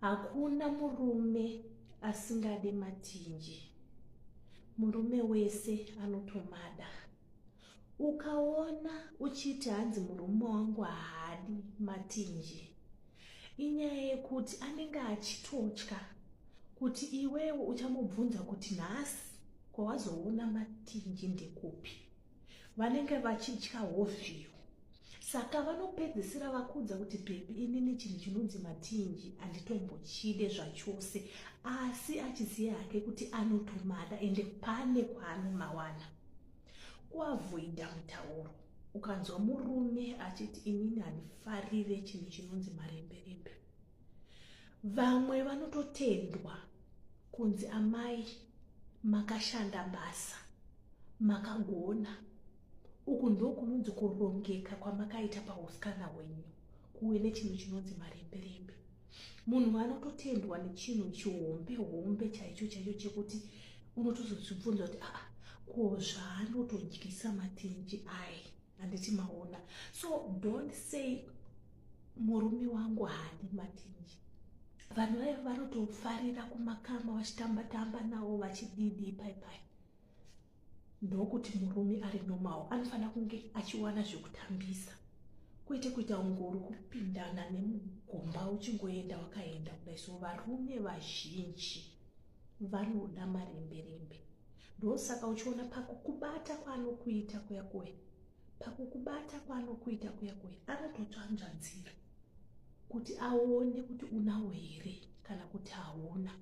Hakuna murume asingade matinji. Murume wese anotomada. Ukaona uchiti hanzi murume wangu haadi matinji, inyaya yekuti anenge achitotya kuti iwewe uchamubvunza kuti nhasi kwawazoona matinji ndekupi. Vanenge vachitya hovhiyo. Saka vanopedzisira vakuudza kuti baby, inini chinhu chinonzi matinji handitombochide zvachose, asi achiziva hake kuti anotomada ende pane kwaanomawana. Kuavoida mutauro. Ukanzwa murume achiti inini handifarire chinhu chinonzi maremberembe, vamwe vanototendwa kunzi amai makashanda basa, makagona. Uku ndokunonzi kurongeka kwamakaita pausikana hwenyu, kuve nechinhu chinonzi maremberembe. Munhu anototendwa nechinhu chihombe hombe chaicho chaicho chekuti unotozozvibvunza kuti aa, ko zvaanotodyisa matinji ai, handiti maona? So don't say murume wangu haadi matinji. Vanhu vaiva vanotofarira kumakama vachitamba tamba nawo vachididi pai pai. Ndokuti murume ari normal anofanira kunge achiwana zvekutambisa, kwete kuita ungori kupindana nemugomba uchingoenda wakaenda kudai. So varume vazhinji vanoda maremberembe. Ndosaka uchiona pakukubata kwaanokuita kuya kuya, pakukubata kwaanokuita kuya kuya, anototsvanzvadzira kuti aone kuti unawo here kana kuti hauna.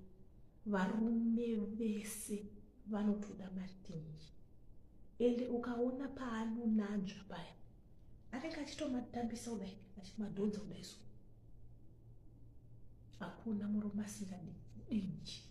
Varume vese vanotoda matinji, ende ukaona paanonanzva paya, anenge achitomatambisa kudai, achimadhonza kudai. So hakuna murume asingadi dinji.